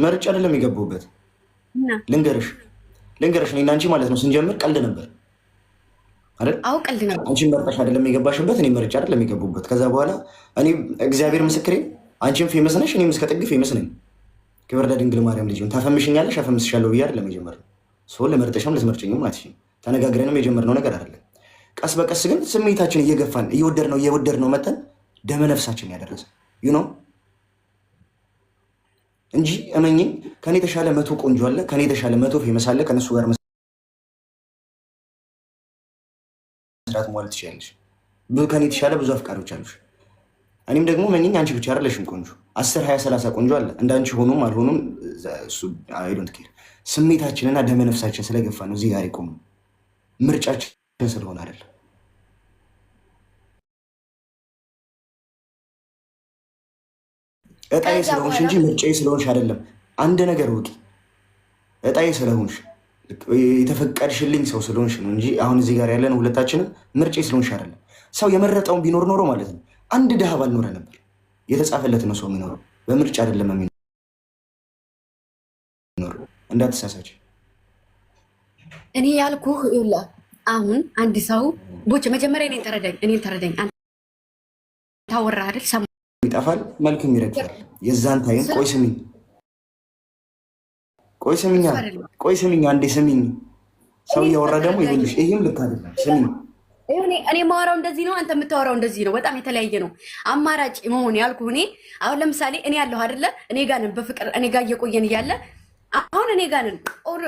መርጬ አይደለም የገባሁበት። ልንገርሽ ልንገርሽ፣ እኔና አንቺ ማለት ነው ስንጀምር ቀልድ ነበር አይደል? አዎ ቀልድ ነበር። አንቺን መርጠሽ አይደለም የገባሽበት፣ እኔ መርጬ አይደለም የገባሁበት። ከዛ በኋላ እኔ እግዚአብሔር ምስክሬ፣ አንቺም famous ነሽ፣ እኔም እስከ ጥግ famous ነኝ። ክብር ለድንግል ማርያም ልጅ ታፈምሽኛለሽ፣ አፈምስሻለሁ ብዬ አይደለም የጀመርነው። ሰው ልመርጥሽም ልትመርጭኝም አትችይም። ተነጋግረንም የጀመርነው ነገር አይደለም። ቀስ በቀስ ግን ስሜታችን እየገፋን እየወደድነው እየወደድነው መተን ደመነፍሳችን ያደረሰ እንጂ እመኚኝ ከኔ የተሻለ 100 ቆንጆ አለ፣ ከኔ የተሻለ 100 famous አለ። ከነሱ ጋር መስራት መዋል ትችያለሽ። ከኔ የተሻለ ብዙ አፍቃሪዎች አሉሽ። እኔም ደግሞ እመኚኝ አንቺ ብቻ አይደለሽም ቆንጆ፣ 10 20 30 ቆንጆ አለ። እንዳንቺ ሆኖም አልሆኑም I don't care። ስሜታችንና ደመነፍሳችን ስለገፋ ነው እዚህ ጋር የቆምነው፣ ምርጫችን ስለሆነ አይደለም። እጣዬ ስለሆንሽ እንጂ ምርጫዬ ስለሆንሽ አይደለም። አንድ ነገር እወቂ፣ እጣዬ ስለሆንሽ የተፈቀድሽልኝ ሰው ስለሆንሽ ነው እንጂ አሁን እዚህ ጋር ያለን ሁለታችንም ምርጫዬ ስለሆንሽ አይደለም። ሰው የመረጠውን ቢኖር ኖሮ ማለት ነው አንድ ድሃ ባልኖረ ነበር። የተጻፈለት ነው ሰው የሚኖረው፣ በምርጫ አይደለም የሚኖረው። እንዳትሳሳች። እኔ ያልኩህ ይኸውልህ፣ አሁን አንድ ሰው ቦቼ መጀመሪያ እኔን ተረዳኝ፣ እኔን ተረዳኝ። አንተ ታወራህ አይደል? ሰማሁ። ይጠፋል፣ መልክም ይረግፋል። የዛን time ቆይ ስሚኝ፣ ቆይ ስሚኛ፣ ቆይ ስሚኝ፣ አንዴ ስሚኝ። ሰው እያወራ ደግሞ ይኸውልሽ፣ ይሄም ልክ አይደለም። ስሚኝ፣ እኔ የማወራው እንደዚህ ነው፣ አንተ የምታወራው እንደዚህ ነው። በጣም የተለያየ ነው። አማራጭ መሆን ያልኩህ እኔ አሁን ለምሳሌ እኔ ያለሁ አይደለ፣ እኔ ጋር ነን በፍቅር እኔ ጋር እየቆየን እያለ አሁን እኔ ጋር ነን or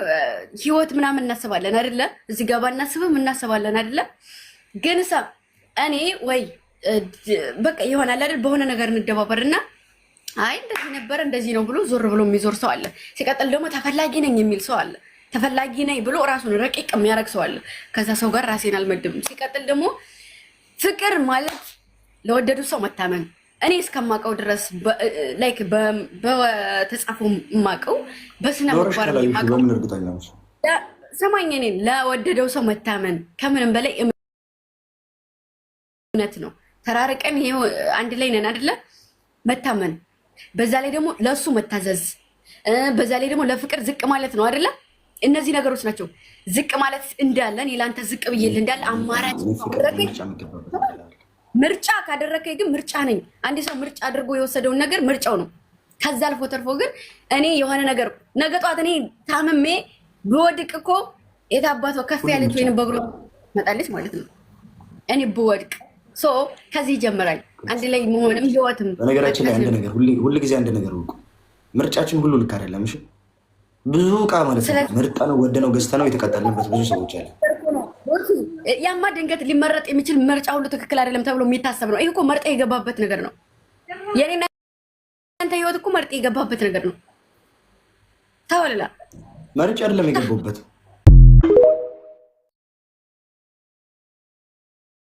ህይወት ምናምን እናስባለን አይደለ? እዚህ ጋር ባናስብም እናስባለን አይደለ? ግን ሳ እኔ ወይ በቃ ይሆናል አይደል? በሆነ ነገር እንደባበርና አይ እንደዚህ ነበረ እንደዚህ ነው ብሎ ዞር ብሎ የሚዞር ሰው አለ። ሲቀጥል ደግሞ ተፈላጊ ነኝ የሚል ሰው አለ። ተፈላጊ ነኝ ብሎ ራሱን ረቂቅ የሚያደርግ ሰው አለ። ከዛ ሰው ጋር ራሴን አልመድብም። ሲቀጥል ደግሞ ፍቅር ማለት ለወደዱ ሰው መታመን፣ እኔ እስከማውቀው ድረስ like በተጻፈው የማውቀው በስነ ምግባር የማውቀው፣ ሰማኝ፣ እኔን ለወደደው ሰው መታመን ከምንም በላይ እምነት ነው። ተራርቀን ይሄ አንድ ላይ ነን አይደለ? መታመን፣ በዛ ላይ ደግሞ ለእሱ መታዘዝ፣ በዛ ላይ ደግሞ ለፍቅር ዝቅ ማለት ነው አይደለ? እነዚህ ነገሮች ናቸው። ዝቅ ማለት እንዳለ እኔ ለአንተ ዝቅ ብዬልህ እንዳለ አማራጭ ምርጫ ካደረከኝ ግን ምርጫ ነኝ። አንድ ሰው ምርጫ አድርጎ የወሰደውን ነገር ምርጫው ነው። ከዛ አልፎ ተርፎ ግን እኔ የሆነ ነገር ነገ ጠዋት እኔ ታምሜ ብወድቅ እኮ የታባቷ ከፍ ያለች ወይንም በእግሯ መጣለች ማለት ነው። እኔ ብወድቅ so ከዚህ ይጀምራል አንድ ላይ መሆንም ህይወትም። በነገራችን ላይ አንድ ነገር ሁል ጊዜ አንድ ነገር እወቁ፣ ምርጫችን ሁሉ ልክ አይደለም። እሺ ብዙ እቃ ማለት ነው መርጠ ነው ወደ ነው ገዝተ ነው የተቀጠልንበት ብዙ ሰዎች አለ። ያማ ድንገት ሊመረጥ የሚችል ምርጫ ሁሉ ትክክል አይደለም ተብሎ የሚታሰብ ነው። ይህ እኮ መርጠ የገባበት ነገር ነው። የኔና አንተ ህይወት እኮ መርጠ የገባበት ነገር ነው። ተወልላ መርጫ አይደለም የገባበት።